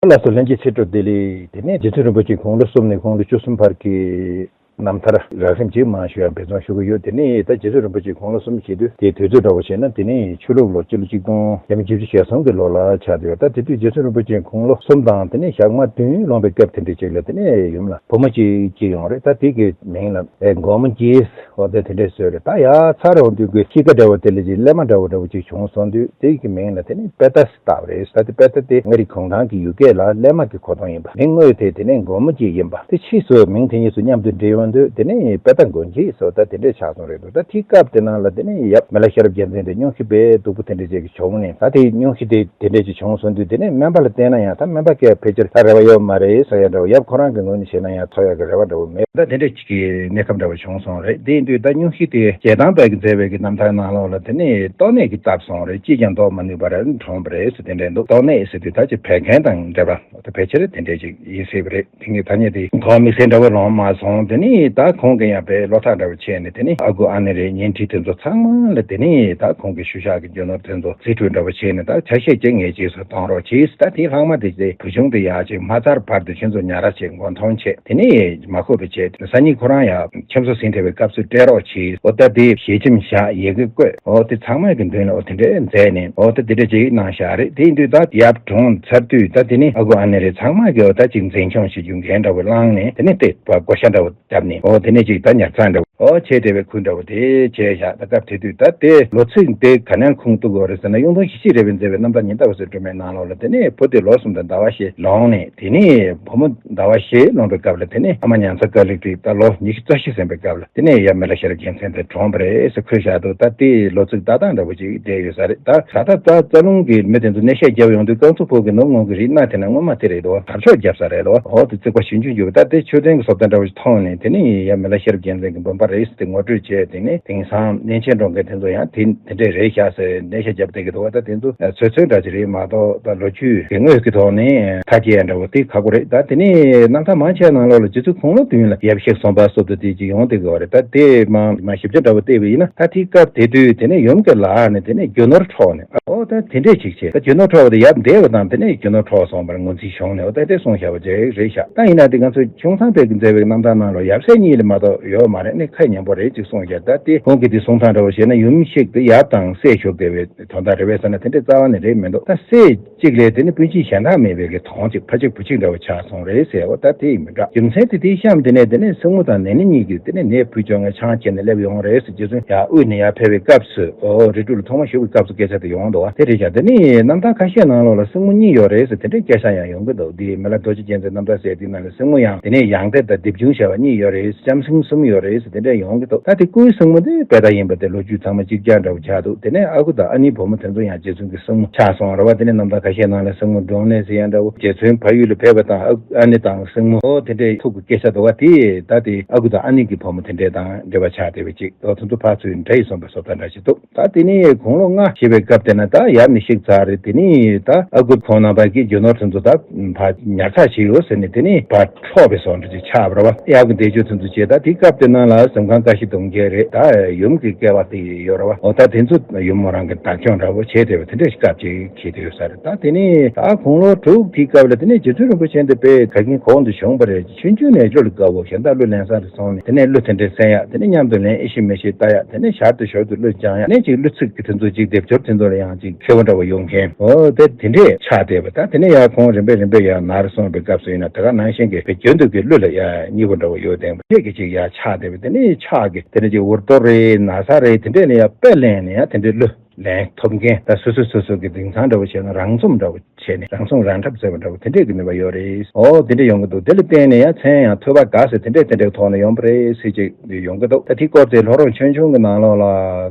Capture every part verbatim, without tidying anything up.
ལགས་སོ། ལྷན་རྒྱས་ཚེ་སྒྲུབ་བདེ་ལེགས། དེ་ནས་རྗེ་བཙུན་རིན་པོ་ཆེ་དགུང་ལོ་གསུམ་ནས་དགུང་ལོ་བཅུ་གསུམ་བར་གྱི་རྣམ་ཐར་རགས་རིམ་ཅིག་མར་ཞུ་ཡ་འབད་བརྩོན་ཞུ་གི་ཡོད། དེ་ནས་ད་རྗེ་བཙུན་རིན་པོ་ཆེ་དགུང་ལོ་གསུམ་བྱེད་དུས་དེའི་དུས་ཚོད་འདྲ་བོ་བྱས་ན་དེ་ནས་ཆོས་ལུགས་ལོ་སྤྱི་ལོ་གཅིག་སྟོང་ཉིས་བརྒྱ་བཞི་བཅུ་ཞེ་གསུམ་གྱི་ལོ་ལ་ཆགས་བསྡད་ཡོད། ད་དེ་དུས་རྗེ་བཙུན་རིན་པོ་ཆེ་དགུང་ལོ་གསུམ་དང་དེ་ནས་ཞག་མ་བདུན་ལོན་པའི་སྐབས་དེ་འདྲ་ཅིག་ལ་དེ་ནས་ཡུམ་ལ་བུ་མོ་གཅིག་སྐྱེས་ཡོང་རེད། ད་དེ་གི་མིང་ལ་ཨེ་མགོན་མོ་སྐྱེས། འོ་དེ་དེ་འདྲས་བཟོས་རེད། ད་ཡར་ཚར་ཡོང་དུས་ཀྱི་ཤི་ཁ་འདྲ་བོ་དེ་ལ་ཅིག་གླེ་མ་འདྲ་བོ་འདྲ་བོ་ཅིག་བྱུང་སོང་དུས་དེ་གི་མིང་ལ་དེ་ནི་པེ་ཏ་ཟེར་བཏགས་པ་རེད། ད་དེ་པེ་ཏ་དེ་ང་རི་གུང་ཐང་གི་ཡུལ་སྐད་ལ་གླེ་མ་གི་གོ་དོན་ཡིན་པ། མིང་དངོས་དེ་དེ་ནི་མགོན་མོ་སྐྱེས་ཡིན་པ། དེ་ཕྱིས་སུ་མིང་དེ་གཉིས་སུ་མཉམ་དུ་འདྲེས་ཡོང་དུས་དེ་ནི་པེ་ཏ་མགོན་སྐྱེས་སོ། ད་དེ་འདྲས་ཆགས་སོང་རེད་འདུག་ད་དེའི་སྐབས་དེ་ནང་ལ་དེ་ནི་ཡབ་མི་ལ་ཤེས་རབ་རྒྱལ་མཚན་དེ་སྙུང་གཞི་དཔེ་སྡུག་པོ་དེ་འདྲས་ཅིག་བྱུང་ནས། ད་དེ་སྙུང་གཞི་དེ་དེ་འདྲས་ཅིག་བྱུང་སོང་དུས་དེ་ནི་སྨན་པ་ལ་བསྟན་ན་ཡང་ད་སྨན་པ་སྐད་ཕལ་ཆེར་ད་རེ་བ་ཡོད་མ་རེད་ཟེར་ཡ་འདྲ་བོ། ཡབ་ཁོ་རང་གི་ངོས་ནས་བྱས་ན་ཡང་འཚོ་ཡ་གི་རེ་བ་འདྲ་བོ་མེད། ད་དེ་འདྲ་ཅིག་གི་གནས་སྐབས་འདྲ་བོ་བྱུང་སོང་རེད། དེ་ཡིན་དུས་ད་སྙུང་གཞི་དེ་རྒྱལ་ཐང་པས་མཛད་པའི་གི་རྣམ་ཐར་ནང་ལོགས་ལ་དེ་ནི་ཏོག་ནད་ཀྱིས་བཏབ་སོང་རེད། ཅིས་ཀྱང་བཟློག་མ་ནུས་པར་གྲོངས་པ་རེད་ཟེར་དེ་འདྲ་འདུག་ཏོག་ནད་ཟེར་དུས་ད་ཅིག་བད་ཀན་དང་འབྲེལ་བ་ད་ཕལ་ཆེར་དེ་འདྲ་ཅིག་ཡིན་སྲིད་པ་རེད། དེ་ངས་ཐ་སྙད་དེ་གོ་དམིགས་བསལ་འདྲ་བོ་ལོང་མ་སོང་། དེ་ནི་ད་ཁོང་གི་ཡང་དཔེ་བློ་ཐག་འདྲ་བོ་བྱས་ནས་དེ་ནི་ཨ་ཁུ་ཨ་ནེ་རེད། ཉེ་འཁྲིས་དེ་ཚོ་ཚང་མ་ལ་དེ་ནི་ད་ཁོང་གི་ཤུལ་བཞག་གི་རྒྱུ་ནོར་དེ་ཚོ་རྩིས་སྤྲོད་འདྲ་བོ་བྱས་ནས་ད་ཆ་ཤས་ཅིག་ངེད་ཅིག་སུ་གཏོང་རོགས་གྱིས། ད་དེའི་ལྷག་མ་དེ་དེ་བུ་ཆུང་དེ་ཡག་ཅིག་མ་ཚར་བར་དུ་ཁྱེད་ཚོ་ཉར་ར་བྱས་མགོ་མཐོང་བྱས། དེ་ནི་མ་ཁོག་པའི་བྱས་སང་ཉིན་ཁོ་རང་ཡང་ཁྱིམ་སོ་ཟིན་ཐེབས་པའི་སྐབས་སུ་སྤྲད་རོགས་གྱིས། འོ་ད་དེ་ཞལ་ཆེམས་བཞག་ཡི་གེ་བཀོད། འོ་དེ་ཚང་མ་གི་མདུན་ལ་འོ་དེ་འདྲས་མཛད་ནས་འོ་ད་དེ་འདྲས་ཅིག་གནང་བཞག་རེད། དེ་ཡིན་དུས་ད་ཡབ་གྲོངས་ཚར་དུས་ད་དེ་ནི་ཨ་ཁུ་ཨ་ནེ་རེད། ཚང་མ་གི་འོ་ད་ཅིག་འཛིན་སྐྱོང་བྱེད་རྒྱུ་འགན་འདྲ་བོ་བླངས་ནས་དེ་ནི་དེ་བགོ་བཤའ་འདྲ་བོ་བརྒྱབ་ནས་འོ་དེ་ནས་ཅིག་ད་ཉར་ཚགས་འདྲ་བོ་འོ་བྱས་བསྡད་པའི་ཁུལ་འདྲ་བོ་དེ་བྱས་བཞག་ད་སྐབས་དེ་དུས་ད་དེ་ལོ་ཚིགས་དེ་ག་ནས་ཁུངས་གཏུགས་དགོས་རེད་ཟེར་ན། གཡུང་དྲུང་ཞི་བྱེད་རས་པའི་མཛད་པའི་རྣམ་ཐར་ཉི་ཟླ་བ་ཟེར་སྒྲོན་མེའི་ནང་ལོགས་ལ་དེ་ནས་བུ་དེ་ལོ་གསུམ་དང་ཟླ་བ་བཞི་ལོངས་ནས། དེ་ནས་བུ་མོ་ཟླ་བ་བཞི་ལོངས་པའི་སྐབས་ལ་དེ་ནས་ཨ་མ་ཉང་ཚ་དཀར་ལེགས་དེ་ད་ལོ་ཉི་ཤུ་རྩ་བཞི་ཟིན་པའི་སྐབས་ལ་དེ་ནས་ཡབ་མི་ལ་ཤེས་རབ་རྒྱལ་མཚན་དེ་གྲོངས་པ་རེད་ཟེར་འཁོད་བཞག་འདུག་ད་དེ་ལོ་ཚིགས་ཏག་ཏག་འདྲ་བོ་ཅིག་བསྡད་ཡོད་ས་རེད། ད་ད་ལྟ་རྩ་རྩ་རླུང་གི་མི་དེ་ཚོ་ནད་ཤ་བརྒྱབ་ཡོང་དུས་རྐང་ཚུགས་ཕུག་གི་ནུབ་ངོས་ཀྱི་རིགས་སྣ་དེ་ན་སྔོན་མ་དེ་རེད་དོ། དར་ལྕོག་བརྒྱབ་ས་རེད་དོ། འོ་དེ་རྩིག་པ་ཞིབ་འཇུག་བརྒྱབ། ད་དེ་མཆོད་རྟེན་གྱི་བཟོ་ལྟ་འདྲ་བོ་ཞིག་མཐོང་ནས་དེ་ནི་ཡབ་མི་ལ་ཤེས་རབ་རྒྱལ་མཚན་གྱི་འབུམ་པ་རེད་ཟེར་ཏེ་ངོ་སྤྲོད་བྱས། དེ་ནས་དེང་སང་གནས་ཆེན་འགྲོ་མཁན་དེ་ཚོ་ཡང་དེ་དེ་འདྲས་རེད་ཤག་ཟེར་ནས་ཤ་རྒྱབ་བསྡད་ཀྱི་འདུག་ད་དེ་ཚོ་ཚོད་ཚོད་འདྲ་ཅིག་རེད་མ་གཏོགས་ད་ལོ་རྒྱུས་དེ་དངོས་ཀྱི་ཐོག་ནས་མཐའ་སྐྱེལ་འདྲ་བོ་དེ་ཁག་པོ་རེད། ད་དེ་ནས་རྣམ་ཐར་མང་ཆེ་ནང་ལོགས་ལ་རྗེ་བཙུན་དགུང་ལོ་བདུན་ལ་ཡབ་གཤེགས་སོང་བ་སོགས་དེ་དེ་ཅིག་ཡོང་བསྡད་ཀྱི་ཡོད་རེད། ད་དེ་མ་མ་ཞིབ་ཆ་འདྲ་བོ་བལྟས་པ་ཡིན་ན་ད་དེའི་སྐབས་དེ་དུས་དེ་ནས་ཡུམ་གྱི་ལག་ནས་དེ་ནས་རྒྱུ་ནོར་འཕྲོག་ནས། ཨོ་ད་དེ་འདྲས་ཅིག་བྱས། ད་རྒྱུ་ནོར་འཕྲོག་པ་དེ་ཡབ་འདས་པ་དང་དེ་ནས་རྒྱུ་ནོར་འཕྲོག་སོང་བར་ངོས་འཛིན་བྱུང་ནས། ཨོ་ད་དེ་གསུངས་བཞག་པ་ཅིག་རེད་ཤག་ད་ཡིན་ན་དེ་ང་ཚོ་གཞུང་ཚང་པས་ཀྱི་མཛད་པའི་རྣམ་ཐར་ནང་ལ་ཡབ་སྲས་གཉིས་ལས་མ་གཏོགས་ཡོད་མ་རེད། ནི་ཁ་ཉན་པོ་རེད་ཅིག་གསུངས་བཞག་ད་དེ་ཁོང་གིས་དེ་གསུང་སྟངས་འདྲ་བོ་བྱས་ན་ཡུམ་གཤེགས་དུས་ཡབ་དང་སྲས་བཞུགས་བསྡད་པའི་དོན་དག་རེད་པས་ཟེར་ན་དེ་འདྲས་རྩ་བ་ནས་རེད་མི་འདུག་ད་སྲས་གཅིག་ལས་དེ་ནི་སྤུན་མཆེད་གཞན་དག་མེད་པའི་གི་དོན་གཅིག་ཕ་གཅིག་བུ་གཅིག་འདྲ་བོ་ཆགས་སོང་རེད་ཟེར། ཨོ་ད་དེ་ཡིན་མི་འདྲ། རྒྱུ་མཚན་དེ་དེའི་གཤམ་དེ་ནས་དེ་ནས་སྲིང་མོ་དང་ནེ་ནེ་གཉིས་ཀྱིས་དེ་ནས་ནས་ཕུད་ཅོག་ངས་ཆང་བཅད་ནས་སླེབས་ཡོང་རེད་ཟེར། རྗེ་བཙུན་ཡར་དབུས་ནས་ཡར་ཕེབས་པའི་སྐབས་སུ་ཨོ་རི་ཁྲོད་ལ་ཐོག་མ་བཞུགས་པའི་སྐབས་སུ་སྐད་ཆ་དེ་ཡོང་འདུག་བ། དེ་རེད་ཤག་དེ་ནས་རྣམ་ཐར་ཁ་ཤས་ནང་ལོགས་ལ་སྲིང་མོ་གཉིས་ཡོད་རེད་ཟེར་དེ་འདྲའི་སྐད་ཆ་ཡང་ཡོང་གི་འདུག་འདི་མི་ལ་རྡོ་རྗེ་རྒྱལ་མཚན་རྣམ་ཐར་ཟེར་དེ་ནང་ལ་སྲིང་མོ་ཡང་དེ་ནས་ཡང་སྡེ་དང་སྡེབ་ཆུང་བྱ་བ་གཉིས་ཡོད་རེད། ལྕམ་སྲིང་གསུམ་ཡོད་རེད་ཟེར་དེ་འདྲ་ཡོང་གི་འདུག་ད་དེ་སྐུའི་སྲིང་མོ་དེ་དཔེ་ད་ཡིན་པ་དེ་ལོ་རྒྱུས་ཚང་མ་གཅིག་རྐྱང་འདྲ་བོ་ཆགས་འདུག་དེ་ནས་ཨ་ཁུ་དང་ཨ་ནེའི་བུ་མོ་དེ་ཚོ་ཡང་རྗེ་བཙུན་གྱི་སྲིང་མོ་ཆགས་སོང་རེད་བ། དེ་ནས་རྣམ་ཐར་ཁ་ཤས་ནང་ལ་སྲིང་མོ་འབྲོང་ནས་ཟེར་ཡང་འདྲ་བོ། རྗེ་བཙུན་ཕ་ཡུལ་ལ་ཕེབས་པ་དང་ཨ་ཨ་ནེ་དང་སྲིང་མོ་ཨོ་དེ་འདྲའི་ཐུག་གི་སྐད་ཆ་འདུག་བ། དེ་ད་དེ་ཨ་ཁུ་དང་ཨ་ནེ་གི་བུ་མོ་དེ་འདྲས་དང་འབྲེལ་བ་ཆགས་བསྡད་པ་ཅིག་ཨོ་དེ་ཚོ་ཕར་ཚུར་འདྲ་ཡི་སོང་པའི་བཟོ་ལྟ་འདྲ་ཞིག་འདུག་ད་དེ་ནས་དགུང་ལོ་ལྔ་བཞེས་པའི་སྐབས་དེ་ན་ད་ཡབ་ནི་གཤེགས་ཚར་རེད། དེ་ནས་ད་ཨ་ཁུ་ཁོང་རྣམ་པ་གི་རྒྱུ་ནོར་དེ་ཚོ་ད་ཕར་ཉར་ཚགས་བྱེད་ཡོད་ཟེར་ནས་དེ་ནས་ཕར་འཕྲོག་པའི་བཟོ་འདྲ་ཅིག་ཆགས་པ་རེད་བ། ཡབ་ཀྱི་འདས་མཆོད་དེ་ཚོ་བྱས། ད་དེའི་སྐབས་དེ་ནང་ལ་གཟིམ་ཁང་ཀ་བཞི་གདུང་བརྒྱད་རེད། ད་ཡུམ་གྱི་སྐལ་བ་དེ་ཡོད་རེད་བ། འོ་ད་དེ་ཚོ་ཡུམ་མོ་རང་གི་བདག་སྐྱོང་འདྲ་བོ་བྱས་བསྡད་པ་དེ་འདྲ་ཞིག་སྐབས་ཅིག་འཁེལ་བསྡད་ཡོད་ས་རེད། ད་དེ་ནས་ད་དགུང་ལོ་དྲུག་དེའི་སྐབས་ལ་དེ་ནས་རྗེ་བཙུན་རིན་པོ་ཆེ་འདི་དཔེ་ག་གིན་གོང་དུ་བྱུང་བ་རེད། ཆུང་ཆུང་ནས་ཅོ་ལི་དགའ་བོ་གཞན་དག་གླུ་ལེན་ས་རེ་སོང་ནས་དེ་ནས་གླུ་དེ་འདྲས་གསན་ཡག་དེ་ནས་མཉམ་དུ་ལེན་ཨེ་ཤེས་མི་ཤེས་ལྟ་ཡག་དེ་ནས་ཞར་དུ་ཞོར་དུ་གླུ་སྦྱང་ཡག་ནས་ཅིག་གླུ་ཚིག་གི་དེ་ཚོ་ཅིག་སྡེབ་སྦྱོར་དེ་ཚོ་ལ་ཡང་ཅིག་མཁས་པོ་འདྲ་བོ་ཡོང་མཁན་འོ་དེ་དེ་འདྲས་ཆགས་བསྡད་པ། ད་དེ་ནས་ཡར་ཁོང་རིམ་པས་རིམ་པས་ཡར་ནར་སོང་བའི་སྐབས་སུ་ཡིན་ན་དེ་ག་ནང་བཞིན་གྱི་དཔེ་རྒྱུན་དུ་གི་གླུ་ལ་ཡང་མཉེས་པོ་འདྲ་བོ་ཡོད་བསྡད་པ་དེ་གི་ཅིག་ཡར་ཆགས་བསྡད་པ། དེ་ནས་ཕྱག་གི་དེ་འདྲས་ཅིག་འུར་རྡོ་རེད་ན་ཚ་རེད་དེ་འདྲས་ལ་ཡང་དཔེ་ལེན་ནས་ཡང་དེ་འདྲས་གླུ་ལེན་ཐུབ་མཁན། ད་སོ་སོ་སོ་སོ་གི་དེང་སང་འདྲ་བོ་བྱས་ན་རང་རྩོམ་འདྲ་བོ་བྱས་ནས་རང་སྲུང་རང་འཁྲབ་ཟེར་བ་འདྲ་བོ་དེ་འདྲས་ཀྱི་ནུས་པ་ཡོད་རེད། ཨོ་དེ་འདྲས་ཡོང་གི་འདུག་དེ་ལ་བརྟེན་ནས་ཡང་མཚན་ཡང་ཐོས་པ་དགའ་ཟེར་དེ་འདྲས་དེ་འདྲས་ཐོག་ནས་ཡོང་པ་རེད་ཟེར་ཅིག་ཡོང་གི་འདུག་ད་དེ་སྐོར་དེ་ལྷོ་རོང་ཆོས་འབྱུང་གི་ནང་ལོགས་ལ་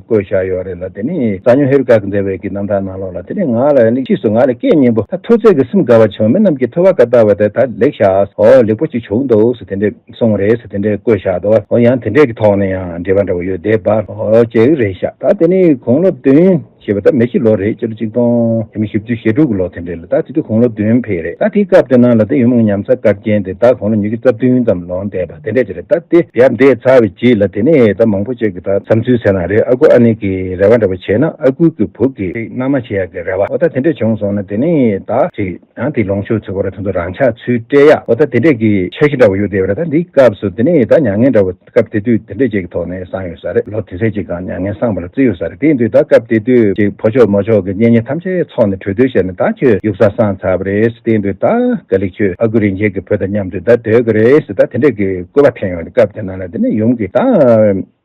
བཀོད་བཞག་ཡོད་རེད་ལ། དེ་ནི་གསང་སྔགས་ཧེ་རུ་ཀ་གི་མཛད་པའི་གི་རྣམ་ཐར་ནང་ལོགས་ལ་དེ་ནི་ང་ལ་ནི་ཕྱིས་སུ་ང་ལ་སྐད་སྙན་པོ་ད་ཐུགས་བརྩེ་གི་སེམས་དགའ་བ་བྱུང་མི་རྣམས་ཀྱིས་ཐོས་པ་དགའ་ལྟ་བ་དེ་ད་ལེགས་ཤག་ཨོ་ལེགས་པོ་ཅིག་བྱུང་འདུག་ཟེར་དེ་འདྲས་གསུངས་རེད་ཟེར་དེ་འདྲས་བཀོད་བཞག་འདུག་ཨོ་ཡང་དེ་འདྲས་ཀྱི་ཐོག་ནས་ཡང་འགྲེལ་པ་འདྲ་བོ་ཡོད་བསྡད་པ་ཨོ་ཅེས་རེད་ཤག་ད་དེ་ནི་དགུང་ལོ་བདུན། ཞེས་པ་ད་མི་ཤི་ལོ་རེད། སྤྱི་ལོ་ཆིག་སྟོང་ཉི་ཤུ་བཞི་བཅུ་ཞེ་དྲུག་གི་ལོ་དེ་འདྲ་ལ་ད་དེ་དུས་དགུང་ལོ་བདུན་ཕེབས་རེད། ད་དེའི་སྐབས་དེ་ནང་ལ་ད་ཡུམ་གྱི་ཉམས་མཚར་སྐར་རྒྱན་དེ་ད་དགུང་ལོ་ཉི་ཤུ་རྩ་བདུན་ཙམ་ལོན་བསྡད་པ་དེ་འདྲ་ཅིག་རེད། ད་དེ་ཡར་འདས་ཚར་བའི་རྗེས་ལ་དེ་ནས་ད་མང་པོ་ཅིག་གི་ད་བསམ་ཚུལ་ཟེར་ན་རེད། ཨ་ཁུ་ཨ་ནེ་གི་རེ་བ་འདྲ་བོ་བྱས་ན་ཨ་ཁུ་གི་བུ་གི་མནའ་མ་བྱེད་ཡག་གི་རེ་བ་འོ་ད་དེ་འདྲ་བྱུང་སོང་ན་དེ་ནས་ད་ཅིག་ཡང་དེ་ལོངས་སྤྱོད་ཚུལ་བ་ར་དེ་ཚོ་རང་ཆགས་ཚུལ་སྤྲད་ཡག་འོ་ད་དེ་འདྲས་ཀྱི་འཆར་གཞི་འདྲ་བོ་ཡོད་བསྡད་པ་རེད། ད་འདིའི་སྐབས་སུ་དེ་ནས་ད་མྱ་ངན་འདྲ་བོ་སྐབས་དེ་དུས་དེ་འདྲས་ཅིག་གི་ཐོག་ནས་བསགས་ཡོད་ས་རེད། ལོ་དེ་ཚད་ཅིག་གང་མྱ་ངན་བསགས་པ་ལ་བརྩི་ཡོད་ས་རེད། དེ་ཡིན་དུས་ད་སྐབས་དེ་དུས་ཀྱི་ཕོ་མཆོག་མོ་མཆོག་གི་གཉེན་ཉེ་ཐམས་ཅད་ཚོགས་ནས་གྲོས་བསྡུར་བྱས་ནས་ད་ཁྱོད་ཡུགས་ས་བསང་ཚར་བ་རེད། དེ་ཡིན་དུས་ད་དཀའ་ལས་ཁྱོད་ཨ་ཁུ་རིན་ཆེན་གྱི་བུ་དང་མཉམ་དུ་ད་སྡོད་དགོས་རེད་ཟེར་ད་དེ་འདྲས་ཀྱི་བཀོད་པ་འཐེན་ཡོང་རེད། སྐབས་དེ་ནང་ལ་དེ་ནས་ཡུམ་གྱིས་ད་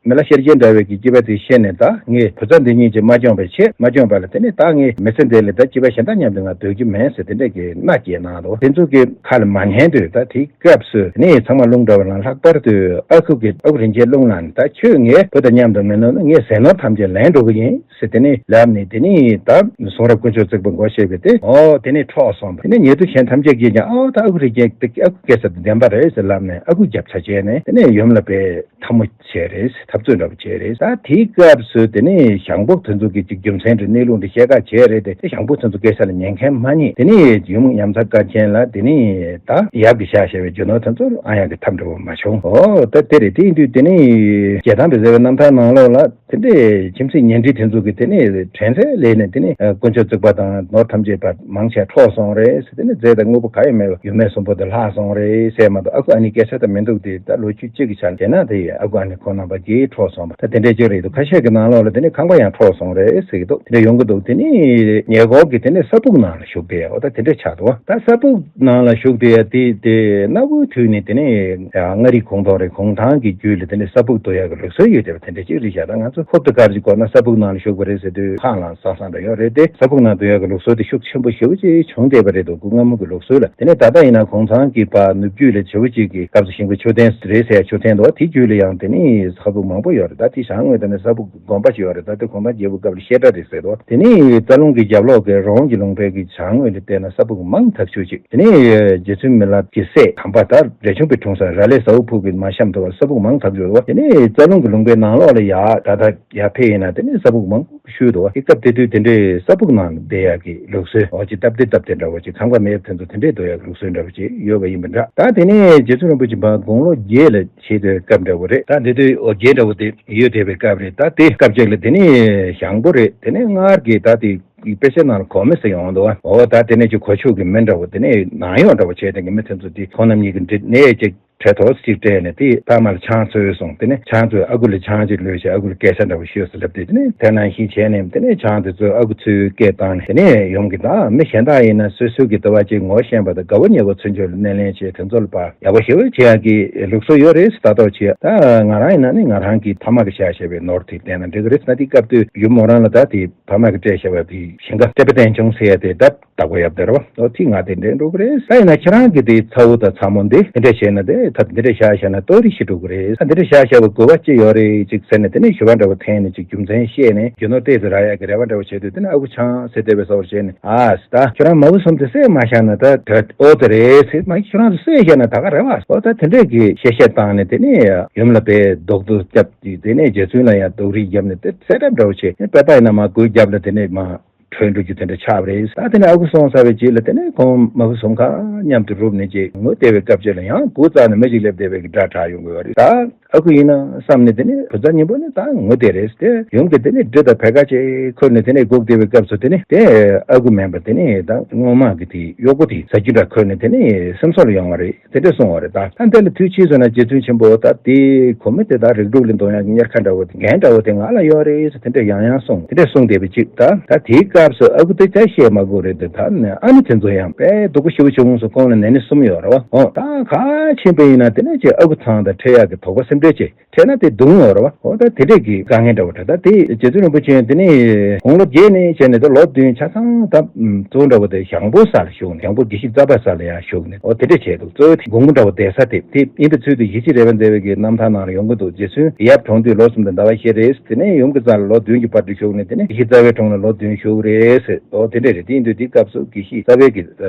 མི་ལ་ཤེར་ཕྱིན་འདྲ་བའི་གི་སྐྱེས་པ་དེ་ཤེས་ནས་ད་ངས་བུ་ཚ་འདི་གཉིས་ཀྱིས་མ་སྐྱོང་བའི་ཆེད་མ་སྐྱོང་པ་ལ་དེ་ནས་ད་ངས་མི་ཚེ་འདི་ལ་ད་སྐྱེས་པ་གཞན་དག་མཉམ་དུ་ང་སྡོད་རྒྱུ་མེད་ཟེར་དེ་འདྲས་ཀྱི་མནའ་སྐྱེལ་གནང་འདུག་དེ་ཚོ་གི་ཁ་ལ་མ་ཉན་དུས་ད་དེའི་སྐབས་སུ་ནི་ཚང་མ་རླུང་འདྲ་བ་ལ་ལྷག་པར་དུ་ཨ་ཁུ་གི་ཨ་ཁུ་རིན་ཆེན་རླུང་ལངས་ནས་ད་ཁྱོད་ངའི་བུ་དང་མཉམ་དུ་མི་ནུབ་ན་ངས་ཟས་ནོར་ཐམས་ཅད་ལེན་འགྲོ་གི་ཡིན་ཟེར་དེ་ནས་ལབ་ནས་དེ་ནས་ད་གསུང་རབ་དཀོན་མཆོག་བརྩེགས་པ་མགོ་བཤེས་པས་དེ་འོ་དེ་ནས་འཕྲོག་སོང་བ། དེ་ནས་ཉེ་དུ་གཞན་ཐམས་ཅད་ཀྱིས་ཀྱང་ཨོ་ད་ཨ་ཁུ་རིན་ཆེན་དེ་ཨ་ཁུ་སྐྱེ་ས་དེ་བདེན་པ་རེད་ཟེར་ལབ་ནས་ཨ་ཁུ་རྒྱབ་ཚ་བྱས་ནས་དེ་ནས་ཡུམ་ལ་དཔེ་འཐབ་མོ་བྱས་རེད། འཐབ་རྩོད་འདྲ་པོ་བྱས་རེད། ད་དེའི་སྐབས་སུ་དེ་ནས་ཞང་ཕོ་དེ་ཚོ་གི་ཅིག་རྒྱུ་མཚན་དེ་གནས་ལུགས་འདི་བཤད་ཁ་བྱས་རེད་དེ་དེ་ཞང་ཕོ་དེ་ཚོ་སྐད་ཆ་ལ་ཉན་མཁན་མ་རྙེད། དེ་ནས་ཡུམ་ཉམས་མཚར་སྐར་ཆེན་ལ་དེ་ནས་ད་ཡབ་ཀྱི་ཕྱག་བཞེས་པའི་རྒྱུ་ནོར་དེ་ཚོར་ཨ་ཡག་གི་ཐབས་འདྲ་པོ་མ་བྱུང་། ཨོ་ད་དེ་རེད། དེ་ཡིན་དུས་དེ་ནས་རྒྱལ་ཐང་པའི་ཟེར་བའི་རྣམ་ཐར་ནང་ལོགས་ལ་དེ་འདྲས་ཁྱིམ་མཚེས་གཉེན་སྒྲིག་དེ་ཚོ་གི་དེ་ནས་དྲན་ཚད་ལས་ནས་དེ་ནས་དཀོན་མཆོག་བརྩེགས་པ་དང་ནོར་ཐམས་ཅད་པ་མང་ཆེ་འཕྲོག་སོང་རེད་ཟེར། དེ་ནས་རྫས་དང་དངོས་པོ་ག་ཡང་མེད་པ་ཡུམ་མེད་གསུམ་པོ་དེ་ལྷག་སོང་རེད་ཟེར་མ་གཏོགས་ཨ་ཁུ་ཨ་ནེ་སྐད་ཆ་དང་མི་འདུག་དེ་ད་ལོ་རྒྱུས་གཅིག་གི་ཆ་ནས་བྱས་ན་དེ་ཡི་ཨ་ཁུ་ཨ་ནེ་ཁོང་རྣམ་པ་གིས་འཕྲོག་སོང་བ་ད་དེ་འདྲས་ཅིག་རེད་འདུག་ཁ་ཤས་ཀྱི་ནང་ལོགས་ལ་དེ་ནས་ཁང་པ་ཡང་འཕྲོག་སོང་རེད་ཟེར་གྱི་འདུག་དེ་འདྲས་ཡོང་གི་འདུག་དེ་ནས་ཉེ་འཁོར་གྱི་དེ་ནས་ས་ཕུག་ནང་ལ་བཞུགས་བསྡད་ཡ་འོ་ད་དེ་འདྲས་ཆགས་འདུག་ད་ས་ཕུག་ནང་ལ་བཞུགས་བསྡད་ཡ་དེ་དེ་གནའ་བོའི་དུས་ནས་དེ་ནས་མངའ་རིས་གུང་ཐང་རེད། གུང་ཐང་གི་རྒྱུད་ལ་དེ་ནས་ས་ཕུག་འདུག་ཡ་གི་ལུགས་སྲོལ་ཡོད་བསྡད་པ་དེ་འདྲས་ཅིག་རེད་ཤག་ད་ང་ཚོ་ཧོབ་ཏེ་ཁར་ཅིག་གོ་ན་ས་ཕུག་ནང་ལ་བཞུགས་པ་རེད་ཟེར་དུས་ཧང་ལང་སང་སང་འདྲ་ཡོད་རེད་དེ། ས་ཕུག་ནང་སྡོད་ཡག་གི་ལུགས་སྲོལ་དེ་ཤུགས་ཆེན་པོ་ཞེ་པོ་ཅིག་བྱུང་བསྡད་པ་རེད་འདུག་སྐུ་སྔ་མོ་གི་ལུགས་སྲོལ་ལ། དེ་ནས་ད་ལྟ་ཡིན་ན་གུང་ཐང་གི་བར་ནུབ་རྒྱུད་ལ་བྱེའུ་གཅིག་གི་སྐབས་སུ་ཞིང་པ་མཆོད་རྟེན་རེད་ཟེར་ཡ་མཆོད་རྟེན་འདུག་དེ་རྒྱུད་ལ་ཡང་དེ་ནས་ས་ཕུག་མང་པོ་ཡོད་རེད། ད་དེ་བྱང་ངོས་དེ་ནས་ས་ཕུག་དགོན་པ་ཅིག་ཡོད་རེད། ད་དེ་གུང་ཐང་རྒྱལ་པོའི་སྐབས་ལ་བཤད་གྲྭ་རེད་ཟེར་འདུག་དེ་ནས་རྩ་ལུང་གི་རྒྱབ་ལོགས་ཀྱི་རོང་གི་ལུང་པའི་གི་བྱང་ངོས་ལ་བལྟས་ན་ས་ཕུག་མང་ཐག་ཆོད་ཅིག་དེ་ནས་རྗེ་བཙུན་མི་ལ་གི་སྲས་དམ་པ་ད་རས་ཆུང་པའི་དྲུང་ས་ར་ལས་ཟ་འུ་ཕུག་གི་མ་གཤམ་དུ་བ་ས་ཕུག་མང་ཐག་ཆོད་འདུག་དེ་ནས་རྩ་ལུང་གི་ལུང་པའི་ནང་ལོགས་ལ་ཡ་ད་ད་ཡར་ཕེབས་ཡིན་ན་དེ་ནས་ས་ཕུག་མང་པོ་ཞིག་འདུག་དེ་སྐབས་དེ་དུས་དེ་འདྲའི་ས་ཕུག་ནང་བསྡད་ཡག་གི་ལུགས་སྲོལ་འོ་ཅིག་སྟབས་བདེ་སྟབས་བདེ་འདྲ་བོ་ཅིག་ཁང་པ་མེད་པ་དེ་ཚོ་དེ་འདྲའི་སྡོད་ཡག་གི་ལུགས་སྲོལ་འདྲ་བོ་ཅིག་ཡོད་པ་ཡིན་པ་འདྲ། ད་དེ་ནས་རྗེ་བཙུན་རིན་པོ་ཆེ་མར་དགུང་ལོ་བརྒྱད་ལ་བྱེད་དུས་སྐབས་འདྲ་བོ་རེད། ད་དེ་དུས་འོ་བརྒྱད་འདྲ་བོ་དེ་ཡོད་བསྡད་པའི་སྐབས་རེད། ད་དེ་སྐབས་ཅིག་ལ་དེ་ནས་ཞང་པོ་རེད། དེ་ནས་སྔར་གྱི་ད་དེ་དཔེ་ཆའི་ནང་ལ་གོ་མེ་ཟེར་ཡོང་འདུག་འོ་ད་དེ་ནས་ཅིག་གོ་ཆོད་ཀྱི་མི་འདྲ་བོ་དེ་ནས་ནང་གཡོག་འདྲ་བོ་བྱས་བསྡད་མཁན་མི་དེ་ཚོ་དེ་ཁོང་རྣམ་གཉིས་ཀྱི་འདྲི་ནས་ཅིག་གྲལ་ཐོག་ཅིག་སྤྲད་ནས་དེ་ཕ་མ་ལ་ཆང་འཚོལ་སོང་། དེ་ནས་ཆང་འཚོལ་ཨ་ཁུ་ལ་ཆང་ཅིག་ལོས་བྱས་ཨ་ཁུ་ལ་སྐད་ཆ་འདྲ་བོ་ཤོད་ཟེར་ལབ་དུས་དེ་ནས་དེ་ནང་བཞིན་བྱས་ནས་དེ་ནས་ཆང་དེ་ཚོ་ཨ་ཁུ་ཚོའི་སྐད་བཏང་ནས་དེ་ནས་ཡོང་གི། ད་མི་གཞན་དག་ཡིན་ན་སོ་སོ་གི་འདོད་པ་ཅིག་ངོ་ཤེས་པ་དང་དགའ་བོ་ཉེ་བོ་ཚུན་ཆད་ལ་སྣེ་ལེན་བྱས་དེ་ཚོ་ལ་ཕར་ཡག་པོ་ཞེ་པོ་བྱེད་ཡག་གི་ལུགས་སྲོལ་ཡོད་རེད་ཟེར་ལྟ་རྟོག་བྱེད། ད་ང་རང་ཡིན་ན་ནི་ང་རང་གི་ཕ་མ་གི་ཕྱག་བཞེས་པའི་ནོར་དེ་བསྟན་ན་འགྲིག་གི་རེད་ཟེར་ན། དེ་སྐབས་དུས་ཡུམ་མོ་རང་ལ་ད་དེ་ཕ་མ་གི་སྤྲད་བཞག་པ་དེ་ཞིང་ཁ་སྤྲད་པ་བསྟན་བྱུང་ཟེར་ཡ་དེ་ད། བདག་པོ་ཡབ་སྡེ་ར་བ་ཨོ་ཐིག་ང་དེ་འདྲའི་འགྲོ་གི་རེད། ད་ཡིན་ན་ཁྱེད་རང་གི་དེ་ཚ་བོ་དང་ཚ་མོ་འདི་འདི་འདྲ་བྱས་ན་དེ་ད་འདི་འདྲ་བཞག་བཞག་ན་ལྟོ་རི་ཤི་འགྲོ་གི་རེད། ད་འདི་འདྲ་བཞག་བཞག་པའི་དགོས་པ་ཅི་ཡོད་རེད་ཅིག་ཟེར་ནས་དེ་ནས་ཞུ་བ་འདྲ་བོ་འཐེན་ནས་ཅིག་རྒྱུ་མཚན་བཤད་ནས་རྒྱུ་ནོར་ཏོག་ཙམ་རག་ཡག་གི་རེ་བ་འདྲ་བོ་བྱས་དུས་དེ་ནས་ཨ་ཁུ་ཆང་ཟེར་བསྡད་པའི་བཟོ་འདྲ་བྱས་ནས་ཨ་ད་ཁྱོད་རང་མ་བུ་གསུམ་དེ་བསད་མ་བཞག་ན་ད་ད་ཨོ་དེ་རེད་ཟེར། མ་ཁྱོད་རང་ཚོ་བསད་བཞག་ན་ད་ག་རེད་བ། ཨོ་ད་དེ་འདྲས་ཀྱི་བཤད་བཤད་བཏང་ནས་དེ་ནས་ཡུམ་ལ་དཔེ་རྡོག་ཏུ་བརྒྱབ་དེ་ནས་རྗེ་བཙུན་ལ་ཡང་རྡོག་རིལ་བརྒྱབ་ནས་དེ་བསད་གྲབས་འདྲ་བོ་བྱས་ནས་པད་པ་ཡིན་ན་མ་གོས་བརྒྱབ་ལ་དེ་ནས་མ། བྲོས་འགྲོ་རྒྱུ་དེ་འདྲ་ཆགས་པ་རེད། ད་དེ་ནས་ཨ་ཁུ་སོང་ཚར་བའི་རྗེས་ལ་དེ་ནས་ཁོང་མ་བུ་གསུམ་ཀ་མཉམ་དུ་རུབ་ནས་རྗེས་ངུ་བསྡད་པའི་སྐབས་ཅིག་ལ་ཡང་སྒུག་རྩ་ནས་མི་ཞིག་སླེབས་བསྡད་པའི་གི་སྒྲ་གྲགས་ཡོང་གི་ཡོད་རེད། ད་ཨ་ཁུ་ཡིན་ན་བསམ་ནས་དེ་ནས་བུ་ཚ་གཉིས་པོ་ནི་ད་ངུ་བསྡད་རེད་ཟེར་ཏེ་ཡུམ་གྱིས་དེ་ནས་གྲི་དང་བལ་ཁ་ཅིག་ཁུར་ནས་དེ་ནས་སྒུག་བསྡད་པའི་སྐབས་སུ་དེ་ནས་དེ་ཨ་ཁུ་མིན་པ་དེ་ནས་ད་སྔོན་མ་གི་དེ་གཡོག་པོ་དེ་ཟ་རྒྱུ་འདྲ་ཁུར་ནས་དེ་ནས་སེམས་གསོ་ལ་ཡོང་བ་རེད། དེ་འདྲ་གསུངས་པ་རེད། ད་ད་འདི་ལ་དུས་ཕྱིས་སོང་ན་རྗེ་བཙུན་ཆེན་པོ་ད་དེ་ཁོ་མི་དེ་ད་རིགས་དྲུག་ལས་འདོང་ཡག་གི་གཉེར་ཁ་འདྲ་བོ་དེ་འགན་འདྲ་བོ་དེ་ང་ལ་ཡོད་རེད་ཟེར་དེ་འདྲ་ཡང་ཡང་གསུངས། དེ་འདྲ་གསུངས་བསྡད་པའི་ཅིག་ད་ད་དེའི་སྐབས་སུ་ཨ་ཁུ་དེ་ད་བཤད་མ་དགོས་རེད། དེ་ད་ནི་ཨ་ནེ་དེ་ཚོ་ཡང་དཔེ་སྡུག་པོ་ཞེ་པོ་བྱུང་སོང་། ཁོང་ལ་ནད་ནི་གསུམ་ཡོད་རེད་བ། འོ་ད་ག་ཕྱིན་པ་ཡིན་ན་དེ་ནས་ཅིག་ཨ་ཁུ་ཚང་དང་འཕྲད་ཡག་གི་དོགས་པ་སེམས་ཁྲལ་ཅིག་འཕྲད་ན་དེ་སྡུག་བསྔལ་རེད་བ། འོ་ད་དེ་འདྲས་ཀྱི་དཀའ་ངལ་འདྲ་བོ་འདྲ། ད་དེ་རྗེ་བཙུན་རིན་པོ་ཆེ་དེ་ནས་དགུང་ལོ་བརྒྱད་ནས་བྱས་ནས་ད་ལོ་བདུན་ཆ་ཚང་ད་གཙོ་བོ་འདྲ་བོ་དེ་ཞང་པོ་ས་ལ་བཞུགས་ནས་ཞང་པོ་དགེ་བཤེས་རྩ་བ་ས་ལ་ཡང་བཞུགས་ནས་འོ་དེ་འདྲས་བྱས་འདུག་གཙོ་བོ་དེ་དགོང་མོ་འདྲ་བོ་བསྡད་ས་དེ་དེ་ཡིན་དུས་ཚོད་དུ་ཡིད་ཆེས་རེ་བ་མཛད་པའི་གི་རྣམ་ཐར་ནང་ལ་ཡོང་གི་འདུག་རྗེ་བཙུན་ཡབ་གྲོངས་དུས་ལོ་གསུམ་དང་ཟླ་བ་བཞི་རེད། དེ་ནས་ཡུམ་གྱི་རྩ་ལ་ལོ་བདུན་གྱི་བར་དུ་བཞུགས་ནས་དེ་ནས་དགེ་བཤེས་རྩ་བའི་དྲུང་ལ་ལོ་བདུན་བཞུགས་རེད་ཟེར། འོ་དེ་འདྲས་རེད། དེ་ཡིན་དུས་དེ་སྐབས་སུ་དགེ་བཤེས་རྩ་བའི་གི་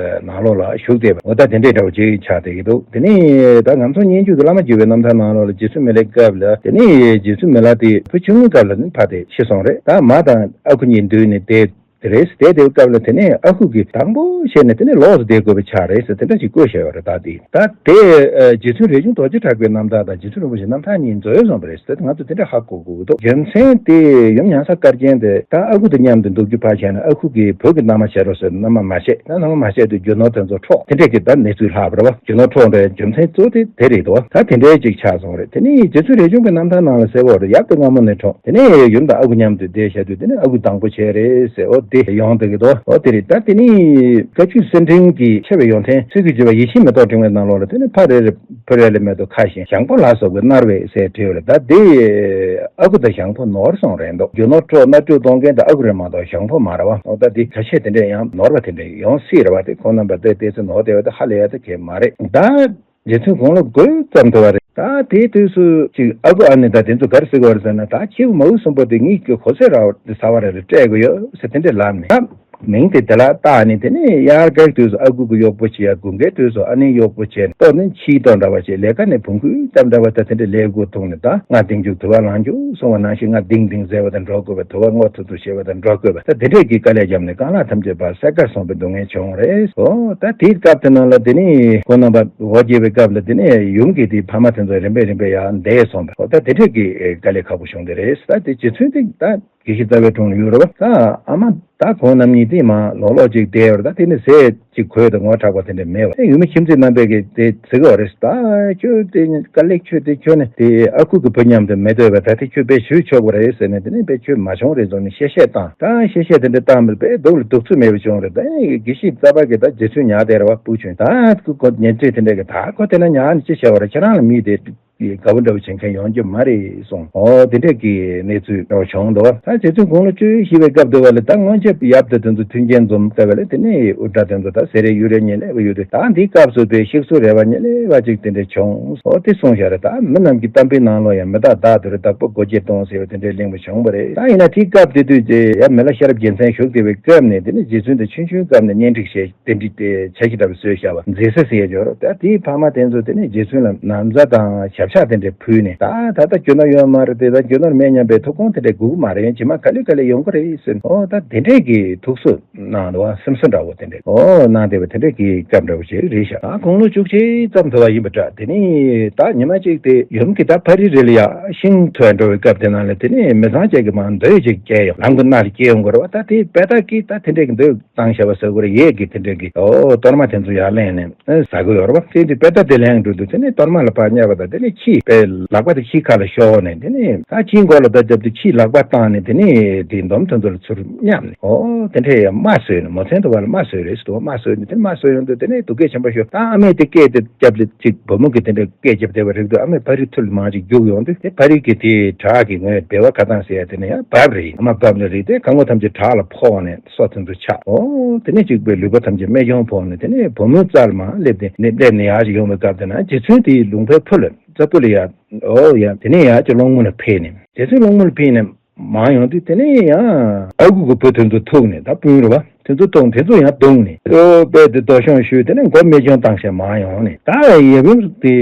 ནང་ལོགས་ལ་བཞུགས་བསྡད་པ་འོ་ད་དེ་འདྲས་འདྲ་བོ་ཅིག་ཆགས་བསྡད་ཀྱི་འདུག་དེ་ནས་ད་ང་ཚོ་སྙན་བརྒྱུད་ཀྱི་བླ་མ་བརྒྱུད་པའི་རྣམ་ཐར་ནང་ལོགས་ལ་རྗེ་བཙུན་ མི་ལའི་སྐབས་ལ་དེ་ནས་རྗེ་བཙུན་མི་ལ་དེ་བུ་ཆུང་ངུའི་སྐབས་ལ་ནི་ཕ་དེ་ཤི་སོང་རེད། ད་མ་དང་ཨ་ཁུ་གཉིས་འདུས་ནས་བསྡད་དེ་རེད། བསྡད་དེའི་སྐབས་ལ་དེ་ནས་ཨ་ཁུ་གིས་དང་པོ་བྱས་ནས་དེ་ནས་ལོགས་སུ་བསྡད་དགོས་པ་ཆགས་རེད་ཟེར་དེ་འདྲ་ཞིག་བཀོད་བཞག་ཡོད་རེད། ད་དེ་ད་དེ་རྗེ་བཙུན་རས་ཆུང་རྡོ་རྗེ་གྲགས་པའི་རྣམ་ཐར་དང་རྗེ་བཙུན་རིན་པོ་ཆེའི་རྣམ་ཐར་གཉིས་འཛོལ་སོང་བ་རེད་ཟེར་ང་ཚོ་དེ་འདྲ་ཧ་གོ་དགོས་ཀྱི་འདུག་རྒྱུ་མཚན་དེ་ཡུམ་ཉང་ས་དཀར་རྒྱན་དེ་ད་ཨ་ཁུ་དང་མཉམ་དུ་འདུག་རྒྱུ་ཕར་བྱས་ན་ཨ་ཁུ་གིས་བུ་གི་མནའ་མ་བྱེད་རོགས་ཟེར་མནའ་མ་མ་བྱེད། ད་མནའ་མ་མ་བྱེད་དུས་རྒྱུ་ནོར་དེ་ཚོ་འཕྲོག་དེ་འདྲས་ཀྱི་ད་གནས་ཚུལ་ལྷག་པ་རེད་བ། རྒྱུ་ནོར་འཕྲོག་འདྲ་རྒྱུ་མཚན་གཙོ་དེ་དེ་རེད་དོ། ད་དེ་འདྲའི་ཅིག་ཆགས་སོང་རེད། དེ་ནས་རྗེ་བཙུན་རས་ཆུང་གི་རྣམ་ཐར་ནང་ལ་གསལ་བོ་རེད། ཡབ་དེ་སྔ་མོ་ནས་གྲོངས། དེ་ནས་ཡུམ་དང་ཨ་ཁུ་མཉམ་དུ་བསྡད་བཞག་དུས་དེ་ནས་ཨ་ཁུ་དང་པོ་བྱས་རེད་ཟེར། འོ་དེ་ཡོང་འདུག་གི་དོ། འོ་དེ་རེད། ད་དེ་ནས་བཀའ་བརྒྱུད་གསེར་ཕྲེང་གི་འཆད་པའི་ཡོན་ཏན་ཚིག་གི་བརྗོད་པ་ཡིད་ཆེས་མེ་ཏོག་ཕྲེང་བའི་ནང་ལོགས་ལ་དེ་ནས་ཕ་རེ་རེ་བུ་རེ་ལ་མེ་ཏོག་ཁ་བཞིན་ཞང་པོ་ལ་སོགས་པའི་མནར་བས་ཟེར་བྲིས་ཡོད་རེད། ད་དེ་ཨ་ཁུ་དང་ཞང་པོ་ནོར་སོང་རེད་འདུག་རྒྱུ་ནོར་འཕྲོག་མནར་གཅོད་གཏོང་མཁན་དེ་ཨ་ཁུ་རེད་མ་གཏོགས་ཞང་པོ་མ་རེད་བ། འོ་ད་དེ་ཁ་ཤས་དེ་འདྲས་ཡང་ནོར་བ་དེ་འདྲས་ཡོང་སྲིད་རེད་བ། དེ་ཁོང་རྣམ་པ་དེ་ཏོག་ཙམ་ནོར་བསྡད་པ་དེ་ཧ་ལས་ཡ་དེ་གས་མ་རེད། ད་རྗེ་བཙུན་དགུང་ལོ་དགུའི་ཙམ་དུ་བ་རེད། ད་དེའི་དུས་སུ་ཅིག་ཨ་ཁུ་ཨ་ནེ་ད་དེ་ཚོ་ག་རེ་ཟེར་གི་བ་རེད་ཟེར་ན། ད་ཁྱེའུ་མ་བུ་གསུམ་པོ་དེ་ངེད་ཀྱི་གོ་ས་ར་བ་དེ་ཟ་བ་རེ་རེ་སྤྲད་དགོས་ཡོད་ཟེར་དེ་འདྲས་ལབ་ནས། ད་མིང་དེ་དེ་ལ་བཏགས་ནས་དེ་ནས་དབྱར་ཁའི་དུས་སུ་ཨ་ཁུ་གི་གཡོག་པོ་བྱེད། ཡ་དགུན་ཁའི་དུས་སུ་ཨ་ནེའི་གཡོག་པོ་བྱས། ལྟོ་ནི་ཕྱིའི་ལྟོ་འདྲ་བ་བྱེད། ལས་ཀ་ནི་བོང་གུའི་ལྟ་འདྲ་བ། ད་དེ་འདྲས་ལས་དགོས་ཐུག་ནས། ད་སྔ་ལྡིང་རྒྱུག་དུ་བ་ལངས་རྒྱུག་གསུང་བ་ནང་བཞིན་སྔ་ལྡིང་ལྡིང་ཟེར་བ་དང་འགྲོ་དགོས་པ། དུ་བ་སྔོ་ཐུ་ཐུ་བྱེད་པ་དང་འགྲོ་དགོས་པ། ད་དེ་འདྲས་ཀྱི་དཀའ་ལས་བརྒྱབ་ནས་རྐང་ལག་ཐམས་ཅད་པ་སེར་ཀར་སོང་བའི་སྡུག་བསྔལ་བྱུང་རེད། འོ་ད་དེའི་སྐབས་དེ་ནང་ལ་དེ་ནས་ཁོང་རྣམ་པ་འོ་བརྒྱལ་བའི་སྐབས་ལ་དེ་ནས་ཡུམ་གྱིས་དེའི་ཕ་མ་དེ་ཚོ་རིམ་པས་རིམ་པས་ཡར་འདས་སོང་བ། འོ་ད་དེ་འདྲས་ཀྱི་དཀའ་ལས་ཁག་པོ་བྱུང་དེ་རེད། ད་དེ་རྗེ་བཙུན་དེ་ད་དགེ་བཤེས་རྩ་བའི་དྲུང་ལ་ཡོད་རེད་བ། ད་ཨ་མ་ད་ཁོང་རྣམ་གཉིས་དེ་མ་ལོག་ལོག་ཅིག་བསྡད་ཡོད་རེད། ད་དེ་ནས་ཟས་ཅིག་གོས་དང་ངོ་དྲག་པ་དེ་འདྲ་མེད་པ། ཡུལ་མི་ཁྱིམ་མཚེས་རྣམ་པས་ཀྱིས་དེ་ཟེར་གི་བ་རེད། ད་ཁྱོད་དེ་དཀའ་ལས་ཁྱོད་དེ་ཁྱོད་ནི་དེ་ཨ་ཁུ་གི་བུ་མཉམ་དུ་མི་སྡོད་པ། ད་དེ་ཁྱོད་དཔེ་ཞུས་ཆོག་གི་རེད་ཟེར་ནས། དེ་ནས་དཔེ་ཁྱོད་མ་བྱུང་རེད་བཟོ་ནས་གཤེ་གཤེ་བཏང་། ད་གཤེ་གཤེ་དེ་འདྲ་བཏང་མིན་དཔེ་སྡུག་ལ་སྡུག་ཚོད་མེད་པ་བྱུང་རེད། ད་དགེ་བཤེས་རྩ་བ་གིས་ད་རྗེ་བཙུན་ཉར་བསྡད་རེད་བ། སྤུ་ཆུང་ད་ཁོ་ཉེ་འཁྲིས་དེ་འདྲ་གིས་ད་ཁོ་དེ་ན་ཉར་ནས་ཅི་བྱ་བ་རེད། ཁྱེད་རང་ལ་མི་དེ་དགའ་པོ་འདྲ་བོ་བྱེད་མཁན་ཡོང་རྒྱུ་མ་རེད་གསུངས། འོ་དེ་འདྲས་ཀྱི་གནས་ཚུལ་འདྲ་བོ་བྱུང་འདུག་ད་རྗེ་བཙུན་དགུང་ལོ་བཅུ་བཞི་པའི་སྐབས་དུ་བ་ལ་ད་སྔོན་ཆད་ཡབ་དང་དེ་ཚོ་མཐུན་རྐྱེན་འཛོམས་སྐབས་ལ་དེ་ནས་དབུ་སྐྲ་དེ་ཚོ་ད་ཟེར་རེ་གཡུ་རེ་ཉེ་ལེ་བ་ཡུ་རེ། ད་འདིའི་སྐབས་སུ་དེ་གཤེགས་གསོལ་རེ་བ་ཉེ་ལེ་བ་ཅིག་དེ་འདྲས་བྱུང་། འོ་དེ་གསུངས་བཞག་རེད། ད་མི་རྣམས་ཀྱི་གཏམ་དཔེའི་ནང་ལོགས་ཡང་མི་རྟག་བདག་ཏུ་རེ་བདག་པོ་སྒོ་འབྱེད་གཏོང་ཟེར་བ་དེ་འདྲའི་གླེང་བ་བྱུང་བ་རེད། ད་ཡིན་ན་དེའི་སྐབས་དེ་དུས་ཀྱི་ཡབ་མི་ལ་ཤེས་རབ་རྒྱལ་མཚན་བཞུགས་བསྡད་པའི་སྐབས་ནས་དེ་ནས་རྗེ་བཙུན་དང་ཆུང་ཆུང་སྐབས་ནས་གཉེན་སྒྲིག་བྱས། དེ་འདྲའི་དེ་ཆ་ཤས་འདྲ་བ་བཟོས་བཞག་པ་མཛེས་ས་ཟེར་ཡ་འབྱོར། ད་དེའི་ཕ་མ་དེ་ཚོ་དེ་ནས་རྗེ་བཙུན་ལ་ན་བཟའ་དང་ཞབས་ཕྱག་དེ་འདྲ་ཕུལ་ནས། ད་ད་ལྟ་རྒྱུ་ནོར་ཡོད་མ་རེད་དེ། ད་རྒྱུ་ནོར་མེད་སྙམ་པའི་ཐུགས་དགོངས་དེ་འདྲ་དགོས་ཀྱི་མ་རེད། ཡང་རྗེས་མ་ག་ལེ་ག་ལེ་ཡོང་གི་རེད་ཟེར། ཨོ་ད་དེ་འདྲས་ཀྱི་ཐུགས་གསོ་གནང་འདུག་བ། སེམས་གསོ་འདྲ་བོ་དེ་འདྲས། ཨོ་གནང་བསྡད་པ་དེ་འདྲས་ཀྱི་སྐབས་འདྲ་བོ་ཞིག་རེད་ཤག་ད་དགུང་ལོ་བཅུ་གཅིག་ཙམ་དུ་བ་ཡིན་པ་འདྲ། དེ་ནས་ད་ཉི་མ་གཅིག་དེ་ཡུམ་གྱིས་ད་ཕ་རི་རི་ལ་ཡར་ཤིང་འཐུ་བར་འགྲོ་བའི་སྐབས་དེ་ནང་ལ་དེ་ནས་མི་ཚང་ཅིག་གིས་མར་མདོས་ཅིག་བསྐྱལ་ཡོང་། ལམ་གྱི་སྣ་ལ་སྐྱེལ་ཡོང་གི་རེད་བ། ད་དེ་དཔེ་ད་ཀྱིས་ད་དེ་འདྲས་ཀྱི་མདོས་བཏང་བཞག་པ་ཟེར་དགོས་རེད། ཡས་ཀྱིས་དེ་འདྲས་ཀྱི་ཨོ་གཏོར་མ་དེ་ཚོ་ཡར་ལེན་ནས་ཨེ་ཟ་གི་ཡོད་རེད་བ། དེ་འདི་དཔེ་ད་དེ་ལེན་འགྲོ་དུས་དེ་ནས་གཏོར་མ་ལ་ཕར་བསྙབས་པ་དང་། དེ་ནས་ཁྱི་དཔེ་ལག་པ་དེ་ཁྱིའི་ཁ་ལ་ཤོར་ནས། དེ་ནས་ད་ཁྱིའི་མགོ་ལ་ད་བརྒྱབ་དུས་ཁྱིས་ལག་པ་བཏང་ནས་དེ་ནས་དེ་འདོམ་དེ་ཚོ་ལ་ཚུར་བསྙབས་ནས། ཨོ་དེ་འདྲས་ཡ་རྨ་བཟོས་ནས། མོ་མཚན་དུ་བ་ལ་རྨ་བཟོས་རེད་ཟེར་དུས། རྨ་བཟོས་ནས་དེ་རྨ་བཟོས་ཡོང་དུས་དེ་ནས་སྡུག་སྐད་ཆེན་པོ་ཤོར། ད་ཨ་མས་དེ་སྐད་དེ་བརྒྱབ་ལ་ཅིག་བུ་མོ་གིས་དེ་འདྲས་སྐད་བརྒྱབ་བསྡད་པ་རིག་དུས། ཨ་མས་ཕ་རི་ཐུར་ལ་མར་ཅིག་རྒྱུག་ཡོང་དུས། དེ་ཕ་རི་གིས་དེའི་བྲག་གི་ངོས་སྦལ་བ་ཁ་བཏང་ཟེར་ཡ་དེ་ནས་ཡར་བབས་རེད། ཨ་མ་བབས་ལ་རེད། དེ་རྐང་མགོ་ཐམས་ཅད་བྲག་ལ་ཕོག་ནས་སོ་དེ་ཚོ་ཆག་ཨོ་དེ་ནས་ཅིག་པའི་ལུས་པོ་ཐམས་ཅད་རྨས་སྐྱོན་ཕོག་ནས། དེ་ནས་བུ་མོའི་རྩ་ལ་མར་སླེབས་ཏེ་ནས་སླེབས་ནས་ཡར་ཅིག་ཡོང་བའི་སྐབས་དེ་ན་རྗེ་བཙུན་དེའི་ལུང་པའི་ཕུ་ལ་རྩ་ཕུ་ལ་ཡར་ཨོ་ཡར་དེ་ནས་ཡར་ཅིག་སློང་མོ་ལ་ཕེབས་ནས། རྗེ་བཙུན་སློང་མོ་ལ་ཕེབས་ནས་མར་ཡོང་དུས་དེ་ནས་ཡང་ཨ་ཁུ་གི་བུ་དེ་ཚོ་ཐུག་ནས། ད་སྤུན་རེད་བ། དེ་ཚོ་ཐུག་དེ་ཚོ་ཡང་བརྡུངས་ནས། ཨོ་དཔེ་དེ་རྡོ་གཞོང་གཞུས། དེ་ནས་མགོ་རྨས་སྐྱོན་བཏང་བྱས་མར་ཡོང་ནས། ད་ཡབ་ཡུམ་དེ་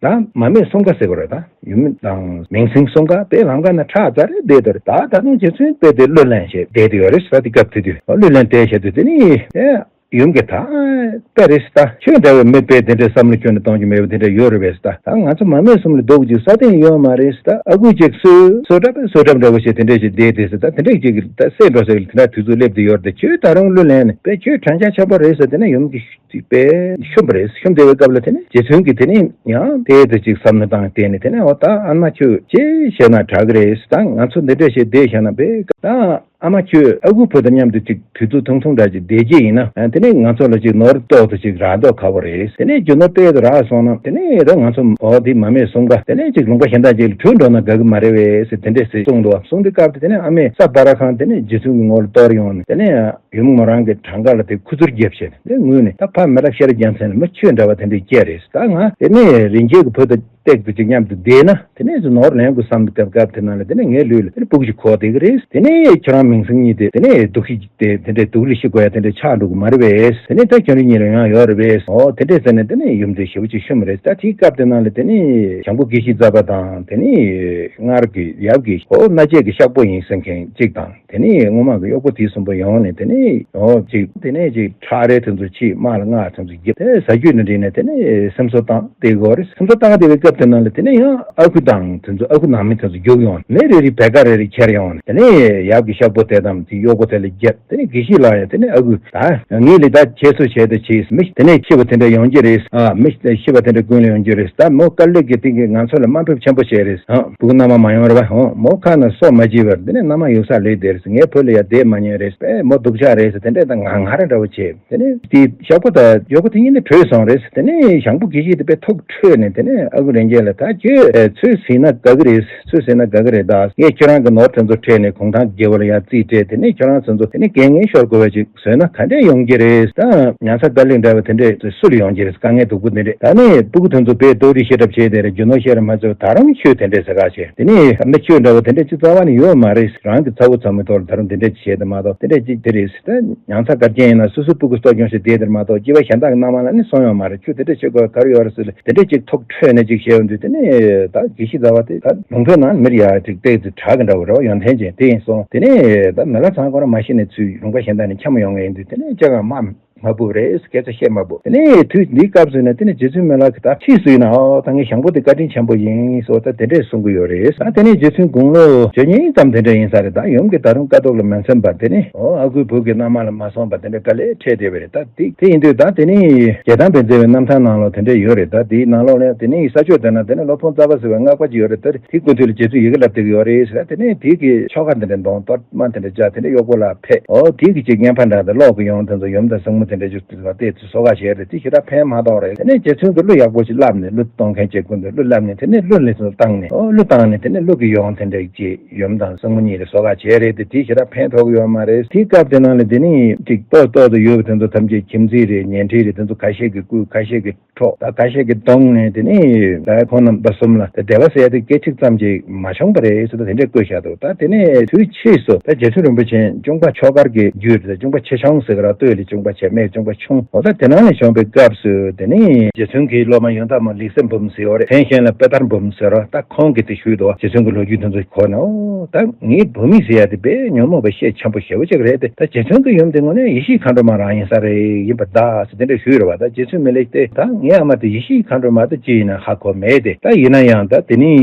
ད་མ་སྨད་གསུམ་ཀ་ཟེར་གི་རེད། ད་ཡུམ་དང་མིང་སྲིང་གསུམ་ཀ་དཔེ་ལམ་ཁ་ན་ཁྲག་རྩ་རེ་བསྡད་དེ་རེད། ད་ད་དུང་རྗེ་བཙུན་དཔེ་དེ་གླུ་ལེན་བྱས་བསྡད་དེ་ཡོད་རེད་ཟེར། དེ་སྐབས་དེ་དུས་གླུ་ལེན་བསྡད་བྱས་དུས་དེ་ནས་ཨེ་ཡུམ་གྱིས་ད་དཔེ་རེད་ཟེར། ད་ཁྱོད་འདྲ་བའི་མི་དཔེ་དེ་འདྲའི་བསམ་བློ་ཁྱོན་ནས་གཏོང་རྒྱུ་མེད་པ་དེ་འདྲ་ཡོད་རེད་པས་ཟེར། ད་ད་ང་ཚོ་མ་སྨད་གསུམ་ལ་སྡུག་རྒྱུ་ས་སྟེང་ཡོད་མ་རེད་ཟེར། ད་ཨ་ཁུ་ཅིག་གསོད་གསོད་གྲབས་པས་གསོད་གྲབས་འདྲ་བོ་བྱས་དེ་འདྲ་ཞིག་བསྡད་དེ་ཟེར། ད་དེ་འདྲ་ཅིག་གིས་ད་བསད་འགྲོ་ཟེར་གི་དེ་འདྲ་དུས་ཚོད་སླེབས་དེ་ཡོད་རེད། ད་ཁྱོད་ད་རུང་གླུ་ལེན་ནས་དཔེ་ཁྱོད་དྲན་ཆ་ཆེན་པོ་རེད་ཟེར། དེ་ནས་ཡུམ་གྱིས་ཅིག་དཔེ་ཤོམ་པ་རེད། ཤོམ་བསྡད་པའི་སྐབས་ལ་དེ་ནས་རྗེ་བཙུན་གྱིས་དེ་ནས་ཡང་དེ་དེ་ཅིག་བསམ་བློ་བཏང་བསྡད་ནས། དེ་ནས་འོ་ད་ཨ་མ་ཁྱོད་ཅི་བྱས་ན་དྲག་གི་རེད། ད་ང་ཚོ་འདི་འདྲ་བྱས་བསྡད་བཞག་ན་དཔེ་ད་ཨ་མ་ཁྱོད་ཨ་ཁུ་བུ་དང་མཉམ་དུ་ཅིག་དུས་ཚོད་ཐུང་ཐུང་འདྲ་ཅིག་བསྡད་ཀྱི་ཡིན་ན། ཨ་དེ་ནས་ང་ཚོ་ལ་ཅིག་ནོར་ཏོག་ཙམ་ཅིག་རག་མདོག་ཁ་པོ་རེད། དེ་ནས་རྒྱུ་ནོར་དཔེ་དེ་རག་སོང་ན་དེ་ནས་ད་ང་ཚོ་འོ་དེ་མ་སྨད་གསུམ་ཀ་དེ་ནས་ཅིག་ལུང་པ་གཞན་དག་ཅིག་ལ་བྲོས་འགྲོ་ན་དགའ་གི་མ་རེད་པས་ཟེར་དེ་འདྲས་ཟེར་གསུངས་འདུག་བ། གསུངས་དུས་སྐབས་དེ་དེ་ནས་ཨ་མས་ས་སྤ་ར་ཁང་དེ་ནས་རྗེ་བཙུན་གྱི་ངོ་ལ་གཏོར་ཡོང་ནས། དེ་ནས་ཡུམ་མོ་རང་གི་བྲང་ཁ་ལ་དེ་ཁུ་ཚུར་རྒྱབ་བྱས་ནས། དེ་ངུས་ནས་ད་ཕ་མི་རབས་ཤེས་རབ་རྒྱལ་མཚན་ལ་མི་ཁྱོད་འདྲ་བ་དེ་འདྲས་སྐྱེས་རེད། ད་ང་དེ་ནས་རིན་ཆེན་གྱི་བུ་དང་ སྟེགས་དུ་ཅིག་མཉམ་དུ་བསྡད་ན། དེ་ནས་ནོར་ལེན་དགོས་བསམ་སྟེ་སྐབས་དེ་ནང་ལ་དེ་ནས་ངའི་ལུས་ལ་དེ་ནས་སྤུ་གུ་ཞིག་གོ་བསྡད་ཀྱི་རེད། དེ་ནས་ཁྱོད་རང་མིང་སྲིང་གཉིས་དེ་དེ་ནས་སྡུག་ཤི་དེ་དེ་འདྲའི་སྡུག་ལུས་ཤི་དགོས་ཡ་དེ་འདྲ་ཆགས་འགྲོ་གི་མ་རེད་པས། དེ་ནས་ད་ཁྱོད་རང་གཉིས་ལ་ཡང་ཡོད་རེད་པས། ཨོ་དེ་འདྲས་ཟེར་ནས་དེ་ནས་ཡུམ་དེ་ཞེ་པོ་ཅིག་ཤོད་མ་རེད། ད་དེའི་སྐབས་དེ་ནང་ལ་དེ་ནས་ཞང་པོ་དགེ་བཤེས་རྩ་བ་དང་དེ་ནས་སྔར་གྱི་ཡབ་ཀྱི་ཨོ་མནའ་བཅད་ཀྱི་གཤག་པོ་ཡིན་ཟེར་མཁན་གཅིག་དང་། དེ་ནས་སྔོན་མ་གི་གཡོག་པོ་དེ་གསུམ་པོ་ཡོང་ནས་དེ་ནས་ཨོ་ཅིག་དེ་ནས་ཅིག་ཁྲག་རལ་དེ་ཚོ་ཕྱིས། དམག་ལ་མངགས། དེ་ཚོ་བརྒྱབ། དེ་ཟ་རྒྱུ་ནི་འདྲེས་ནས་དེ་ནས་སེམས་གསོ་བཏང་བསྡད་དགོས་རེད། སེམས་གསོ་བཏང་བསྡད་པའི་སྐབས་དེ་ནང་ལ་དེ་ནས་ཡང་ཨ་ཁུ་དང་དེ་ཚོ་ཨ་ཁུ་ནང་མི་དེ་ཚོ་རྒྱུགས་ཡོང་ནས་མི་རེ་རེ་བེར་ཀ་རེ་རེ་ཁྱེར་ཡོང་ནས། དེ་ནས་ཡབ་ཀྱི་གཤག་པོ་དེ་དང་དེ་གཡོག་པོ་དེ་ལ་བརྒྱབ། དེ་ནས་དགེ་བཤེས་ལགས་ཡང་དེ་ནས་ཨ་ཁུ་ད་ངས་ལས་ད་བྱས་སོ་བྱས་ད་བྱས། མི་དེ་ནས་ཤི་བ་དེ་འདྲ་ཡོང་རྒྱུ་རེད། ཨ་མི་ཤི་བ་དེ་འདྲ་ཀུན་ལ་ཡོང་རྒྱུ་རེད། ད་མོ་དཀའ་ལས་ཀྱི་སྟེང་གི་ང་ཚོ་ལ་དམའ་འབེབས་ཆེན་པོ་བྱས་རེད། ཨ་སྤུ་གུ་མནའ་མ་མ་ཡོང་རེད་བ། ཧོ་མོ་ཁ་ན་སོ་མ་བརྗེ་བར་དེ་ནས་མནའ་མ་ཡོང་ས་ལས་དེ་རེད། ངའི་བུ་ལ་ཡ་བསྡད་མ་ཉན་རེད། པས་མོ་སྡུག་ཅག་རེད་ཟེར་དེ་འདྲས་ད་ང་ང་ར་འདྲ་བོ་བྱས། དེ་ནས་དེ་གཤག་པོ་དང་གཡོག་པོ་དེ་གཉིས་ནི་བྲོས་སོང་རེད། དེ་ནས་ཞང་པོ་དགེ་བཤེས་དེ་དཔེ་ཐུགས་ཁྲོས་ནས་དེ་ནས་ཨ་ཁུ་རིན་ཆེན་ལ་ད་ཁྱོད་ཚུར་ཟིན་ན་དགའ་གི་རེད། ཚུར་ཟིན་ན་དགའ་གི་རེད། ད་ངས་ཁྱོད་རང་གི་ནོར་དེ་ཚོ་ཁྲིད་ནས་གུང་ཐང་རྒྱལ་པོ་ལ་ཡང་རྩིས་སྤྲད། དེ་ནས་ཁྱོད་རང་ཚོ་ཚོ་དེ་ནས་རྒན་ངའི་ཤོར་དགོས་པ་ཅིག་བཟོས་ན་ག་འདྲས་ཡོང་གི་རེད། ད་ཉང་ཚ་དཀར་གླིང་འདྲ་བ་དེ་འདྲས་སུ་ལ་ཡོང་གི་རེད། དཀའ་ངལ་སྡུག་པོ་དེ་འདྲས། ད་ནས་སྤུ་གུ་དེ་ཚོ་དཔེ་རྡོ་རིགས་ཤེས་གྲབས་བྱས་དེ་རེད། རྒྱུ་ནོར་ཤེས་རབ་མ་ཚོ་ད་རུང་ཁྱོད་དེ་འདྲས་ཟེར་ག་བྱས། དེ་ནས་མི་ཁྱོད་འདྲ་བ་དེ་འདྲས་ཅི་རྩ་བ་ནས་ཡོད་མ་རེད། རང་གི་ཚ་བོ་ཚ་མོའི་ཐོག་ལ་ད་རུང་དེ་འདྲས་ཅི་བྱས་དེ་མ་གཏོགས་དེ་འདྲས་ཅི་དེ་རེད་ཟེར། ད་ཉང་ཚ་དཀར་རྒྱན་ཡིན་ན་སོ་སོའི་སྤུ་གུ་གཏོར་སྐྱོང་བྱས་བསྡད་དེ་མ་གཏོགས་སྐྱེ་བ་གཞན་དག་གི་མནའ་མ་ལ་ནི་སོང་ཡོད་མ་རེད། ཁྱོད་དེ་འདྲས་བྱེད་དགོས་ག་རེ་ཡོད་རེད་ཟེར་ལ་དེ་འདྲས་ཅིག་ཐུགས་ཁྲོས་ནས་ཅིག་བྱས་ཡོང་དུས། དེ་ནས་ད་དགེ་བཤེས་རྩ་བ་དེ་ད་ལུང་པའི་ནང་མིར་ཡ་ཅིག་བལྟས་ཚེ་དྲག་གི་འདྲ་བོ་རེད་བ། ཡོན་ཏན་ཅན་དེ་ཡིན་སོང་། དེ་ནས་ད་མི་ལ་ཚང་ཁོ་རང་མ་ཤི་ནས་ཚུར་ལུང་པ་གཞན་དག་ནས་འཁྱམས་ཡོང་ངེས་ཡིན་དུས། དེ་ནས་ཅི་གང་མ་མ་ཕུག་རེད། སྐད་ཆ་བཤད་མ་ཕུག་དེ་ནས་དུས་འདིའི་སྐབས་སུ་ནས་དེ་ནས་རྗེ་བཙུན་མི་ལ་གི་ད་ཕྱིས་སུ་ཡིན་ན་ཨོ་ད་ངའི་ཞང་པོ་དེ་བཀའ་དྲིན་ཆེན་པོ་ཡིན་སོ་ད་དེ་འདྲས་གསུང་གི་ཡོད་རེད། ད་དེ་ནས་རྗེ་བཙུན་དགུང་ལོ་བཅུ་གཉིས་ཙམ་དེ་འདྲ་ཡིན་ས་རེད། ད་ཡུམ་གྱི་ད་རུང་བཀའ་སྡོད་ལ་མ་འཚམས་པ་དེ་ནས་ཨོ་ཨ་ཁུའི་བུ་གི་མནའ་མ་ལ་མ་སོང་བ་དེ་འདྲ་དཀའ་ལས་འཕྲད་བསྡད་པ་རེད། ད་དེ་དེ་ཡིན་དུས་ད་དེ་ནས་རྒྱལ་ཐང་པའི་མཛད་པའི་རྣམ་ཐར་ནང་ལོགས་དེ་འདྲས་ཡོད་རེད། ད་དེའི་ནང་ལོགས་ལ་དེ་ནས་ས་ཕྱོགས་དེ་ན་དེ་ནས་སློབ་དཔོན་རྩ་བ་ཟེར་བའི་སྔགས་པ་ཅིག་ཡོད་རེད། ད་དེའི་སྐུ་མདུན་ལ་རྗེ་བཙུན་ཡི་གེ་བསླབ་བསྡད་ཀྱི་ཡོད་རེད་ཟེར། དེ་ནས་དེའི་གི་ཆོ་ག་དེ་འདྲ་འདོན། གཏོར་མ་དེ་འདྲ་བཅའ། དེ་འདྲ་གཡོག་པོ་ལ་ཕེབས། ཨོ་དེའི་གི་ཅིག་བརྙན་ཕབ་འདྲ་དང་གློག་གི་ཡོང་དེ་ཚོ་ཡུམ་དང་སྲིང་མོ་དེ་འདྲ་ཅིག་ལ་བལྟས་ཚེ་གསོལ་ཁ་བྱས་རེད། དེ་ཞེ་དྲག་ཕན་མ་ཐོགས་རེད། དེ་ནས་རྗེ་བཙུན་གྱིས་གླུ་ཡག་པོ་ཅིག་བསླབས་ནས། གླུ་གཏོང་མཁན་ཅིག་སྐུ་མདུན་གླུ་བསླབས་ནས་དེ་ནས་གླུ་ལེན་སོ་བཏང་ནས། ཨོ་གླུ་བཏང་ནས་དེ་ནས་གླུ་གི་ཡོང་དེ་འདྲ་ཅིག་ཡུམ་དང་སྲིང་མོ་གཉིས་ལ་གསོལ་ཁ་བྱས་རེད་དེ། དེ་ཞེ་དྲག་ཕན་ཐོགས་ཡོད་མ་རེད། དེའི་སྐབས་དེ་ནང་ལ་དེ་ནས་ཅིག་ཏོག་ཏོག་ཏུ་ཡོད་པ་དེ་ཚོ་ཐམས་ཅད་ཁྱིམ་མཚེས་རེད། ཉེ་འཁྲིས་རེད། དེ་ཚོ་ཁ་ཤས་ཀྱིས་བརྐུས། ཁ་ཤས་ཀྱིས་འཕྲོག་ད་ཁ་ཤས་ཀྱིས་བརྡུངས་ནས་དེ་ནས་ད་ཁོང་རྣམ་པ་གསུམ་ལ་ད་བདེ་བ་ཟེར་ཡ་དེ་སྐད་ཅིག་ཙམ་ཅིག་མ་བྱུང་བ་རེད་ཟེར། ད་དེ་འདྲས་བཀོད་བཞག་འདུག་ད་དེ་ནས་དུས་ཕྱིས་སུ་ད་རྗེ་བཙུན་རིན་པོ་ཆེ་གཅུང་པ་ཆོས་དཀར་གྱི་རྒྱུད་དེ། གཅུང་པ་ཆེ་ཆུང་ཟེར་གི་ར། སྟོད་ལ་གཅུང་པ་ཆེ། སྨད་གཅུང་པ་ཆུང་། འོ་ད་དེ་ནང་ནས་བྱུང་བའི་སྐབས་སུ་དེ་ནས་རྗེ་བཙུན་གྱི་སློབ་མ་ཡོན་བདག་མོ་ལེགས་སེ་འབུམ་ཟེར་བ་རེད། མཚན་གཞན་ལ་དཔེ་དར་འབུམ་ཟེར་བ། ད་ཁོང་གིས་དེ་ཞུས་འདུག་རྗེ་བཙུན་གྱི་ལོ་རྒྱུས་དེ་ཚོ་གོ་ནས། ཨོ་ད་ངའི་བུ་མོ་ཟེར་ཡ་དེ་དཔེ་ཉོན་མོངས་པ་ཤས་ཆེན་པོ་ཞེ་པོ་ཅིག་རེད་དེ། ད་རྗེ་བཙུན་གྱི་ཡུམ་དེ་དངོས་གནས་ཡེ་ཤེས་མཁའ་འགྲོ་མ་རང་ཡིན་ས་རེད། ཡིན་པ་གདའ་ཟེར་དེ་འདྲ་ཞུས་རེད་བ། ད་རྗེ་བཙུན་མི་ལས་དེ་ད་ངའི་ཨ་མ་དེ་ཡེ་ཤེས་མཁའ་འགྲོ་མ་དེ་ཅི་ཡིན་ན་ཧ་གོ་མེད་དེ། ད་ཡིན་ན་ཡང་ད་དེ་ནི་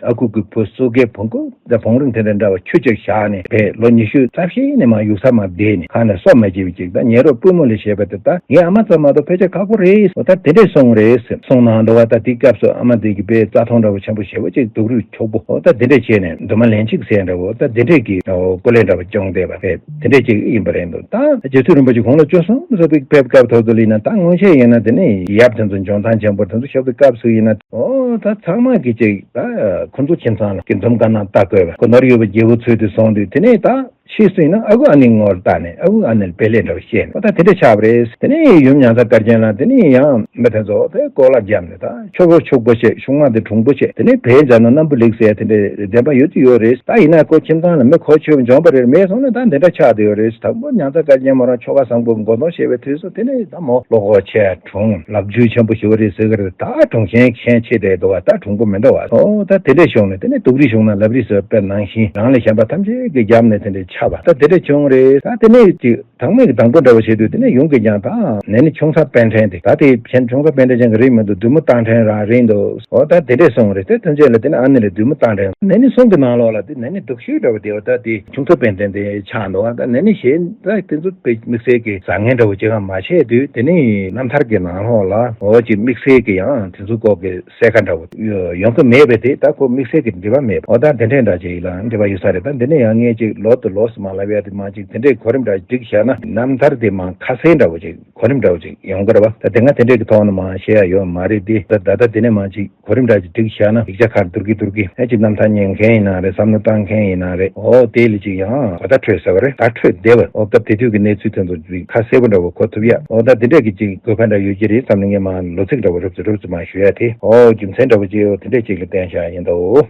ཨ་ཁུ་གི་བུ་སོ་གའི་བོང་ཀུ་ད་བོང་རིམ་དེ་འདྲ་འདྲ་བ་ཁྱུ་གཅིག་བཞག་ནས་བས་ལོ་ཉི་ཤུ་རྩ་བཞི་ནས་མར་ཡུགས་ས་མར་བསྡད་ནས། ཁ་ནས་སོ་མ་བརྗེ་བའི་ཅིག་ད་ཉེ་རབས་པུས་མོ་ལ་བྱས་པ་དེ་ད་ངའི་ཨ་མ་ཙམ་མ་གཏོགས་ཕལ་ཆེར་ཁག་པོ་རེད། འོ་ད་དེ་འདྲས་སོང་རེད་ཟེར་གསུངས་གནང་འདུག་བ། ད་དེའི་སྐབས་སུ་ཨ་མ་དེ་གི་དཔེ་རྩྭ་ཐང་འདྲ་བོ་ཆེན་པོ་ཞེ་པོ་ཅིག་སྡུག་རུས་འཁྱོག་པོ། འོ་ད་དེ་འདྲས་བྱས་ནས་འདུན་མ་ལན་གཅིག་ཟེར་འདྲ་བོ། ད་དེ་འདྲས་ཀྱི་སྐུ་ལས་འདྲ་བོ་སྐྱོང་བསྡད་པ་རེད། དེ་འདྲས་ཅིག་ཡིན་པ་རེད་འདུག་ད་རྗེ་བཙུན་རིན་པོ་ཆེ་དགུང་ལོ་བཅུ་གསུམ་ཙམ་པའི་ཕེབས་སྐབས་ཐོག་ཏུ་ལ་ཡིན་ན། ད་སྔོན་ཆད་ཡིན་ན་དེ་ནས་ཡབ་དེ་ཚོ་འཇོན་ཐང་ཆེན་པོ་དེ་ཚོ་ཞབས་ཏོག་སྐབས་སུ་ཡིན་ན། ཨོ་ད་ཚང་མ་གི་ཅིག་ད་ཁོ་ཚོ་ཁྱིམ་ཚང་ལ་གི་འཛུམ་དཀར་ནག་ལྟ་དགོས་པ། ཁོ་ནོར་ཡོད་པ་རྒྱལ་པོ་ཚུལ་དུ་སོང་དུས། དེ་ནས་ད་ཕྱིས་སུ་ཡིན་ན་ཨ་ཁུ་ཨ་ནེའི་ངོ་ལ་བལྟས་ནས། ཨ་ཁུ་ཨ་ནེ་ལ་དཔེ་ལེགས་འདྲ་བོ་བཤད་ནས། ཨོ་ད་དེ་འདྲ་ཆགས་པ་རེད། དེ་ནས་ཡུམ་ཉང་ཚ་དཀར་རྒྱན་ལ་དེ་ནས་ཡང་མི་དེ་ཚོ་དེ་ལྐོག་ལབ་བརྒྱབ་ནས། ད་ཁྱོ་ག་ཕྱུག་པོ་བྱས། ཆུང་མ་དེ་གྲུང་པོ་བྱས། དེ་ནས་བས་མཛད་ན་སྣམ་བུ་ལེགས་ཟེར་དེ་འདྲའི་བདེན་པ་ཡོད་དུ་ཡོད་རེད། ད་ཡིན་ན་ཁོ་ཁྱིམ་ཚང་ལ་མི་གོ་ཆོད་འཇོན་པ་རེད། མེད་སོང་ན་ད་འདི་འདྲ་ཆགས་བསྡད་ཡོད་རེད། དང་པོ་ཉང་ཚ་དཀར་རྒྱན་མོ་རང་ཁྱོ་ག་བཟང་པོ་མགོ་འདོགས་བྱས་པའི་དུས་སུ་དེ་ནས་ད་མོ་བློ་ཁོག་ཆེ་གྲུང་ལག་རྒྱུས་ཆེན་པོ་ཞེ་པོ་རེད་ཟེར་གི་རེད། ད་གྲུང་ཤན་ཤན་ཆེ་བསྡད་འདུག་བ། ད་གྲུང་པོ་མི་འདུག་བ། ཨོ་ད་དེ་འདྲས་བྱུང་ནས་དེ་ནས་སྡུག་རུས་བྱུང་ན་ལབ་རུས་ཟེར་བའི་ནང་བཞིན། རང་ལས་གཞན་པ་ཐམས་ཅད་ཀྱིས་བརྒྱབ་ནས་དེ་འདྲས་ཆགས་པ། ད་དེ་འདྲས་བྱུང་རེད། ད་དེ་ནས་ཅིག་དང་མིག་གི་དང་པོ་འདྲ་བོ་བྱེད་དུས། དེ་ནས་ཡུམ་གྱིས་ཀྱང་ད་ནེ་ནི་ཆུང་ཚ་པཎ་ཆེན་དེ། ད་དེ་གཞན་ཆུང་ཚ་པཎ་ཆེན་ཅན་གྱི་རིགས་མི་འདུག་བདུད་མོ་སྟག་ཕྲན་རང་རེད་འདུག་ཨོ་ད་དེ་འདྲས་གསུངས་རེད། དེ་ཐམས་ཅད་ལ་དེ་ནས་ཨ་ནེ་ལ་བདུད་མོ་སྟག་ཕྲན། ནེ་ནི་གསུང་གི་ནང་ལོགས་ལ་དེ་ནེ་ནི་སྡུག་ཤོས་འདྲ་བོ་དེ། འོ་ད་དེ་ཆུང་ཚ་པཎ་ཆེན་དེ་ཆགས་འདུག་ད་ནེ་ནི་གཞན་ད་དེ་ཚོ་དཔེ་དམིགས་བསལ་གྱི་བཟང་ངན་འདྲ་བོ་ཅི་གང་མ་བྱས་དུས། དེ་ནི་རྣམ་ཐར་གྱི་ནང་ལོགས་ལ་འོ་ཅིག་དམིགས་བསལ་གྱི་ཡང་དེ་ཚོ་སྐོར་གྱི་གསལ་ཁ་འདྲ་བོ་ཡོང་གི་མེད་པས། དེ་ད་ཁོ་དམིགས་བསལ་གྱི་འབྲེལ་བ་མེད་པ། འོ་ད་དེ་འདྲས་འདྲ་ཅིག་ལ་འབྲེལ་བ་ཡོད་ས་རེད། ད་འདི་ནས་ཡང་ངས་ཅིག་ལོག་ཏུ་ལོག་སུ་མ་ལབ་ཡ་དེ་མ་ཅིག་དེ་འདྲས་གོ་རིམ་འདྲ་བསྒྲིགས་བཞག་ ན་རྣམ་ཐར་དེ་མ་ཁ་གསལ་འདྲ་བོ་ཅིག་གོ་རིམ་འདྲ་བོ་ཅིག་ཡོང་གི་རེད་བ། ད་དེ་སྔ་དེ་འདྲས་ཀྱི་ཐོག་ནས་མ་བཤད་ཡ་ཡོད་མ་རེད་དེ། ད་ད་ལྟ་དེ་ནས་མ་ཅིག་གོ་རིམ་འདྲ་ཅིག་བསྒྲིགས་བཞག་ན་ཡིག་ཆ་ཁར་བསྡུར་གི་བསྡུར་གི་ཨེ་ཅིག་རྣམ་ཐར་ཉན་མཁན་ཡིན་ན་རེད། བསམ་བློ་བཏང་མཁན་ཡིན་ན་རེད། འོ་དེ་ལ་ཅིག་ཡང་གོ་བརྡ་འཕྲོད་ཟེར་བ་རེད། བརྡ་འཕྲོད་བདེ་བ། འོ་སྐབས་དེ་དུས་ཀྱི་གནས་ཚུལ་དེ་ཚོ་ཅིག་ཁ་གསལ་པོ་འདྲ་བོ་གོ་ཐུབ་ཡ། འོ་ད་དེ་འདྲས་ཀྱི་ཅིག་དགོས་པ་འདྲ་ཡོད་ཀྱི་རེད་བསམ་ནས་ངས་མ་ལོ་ཚིགས་འདྲ་བོ་རུབ་ཙམ་རུབ་ཙམ་མ་ཞུ་ཡ་དེ། འོ་རྒྱུ་མཚན་འདྲ་བོ་ཅིག་འོ་དེ་འདྲས་ཅིག་ལ་བརྟེན་བཞག་ཡིན་ད། འོ་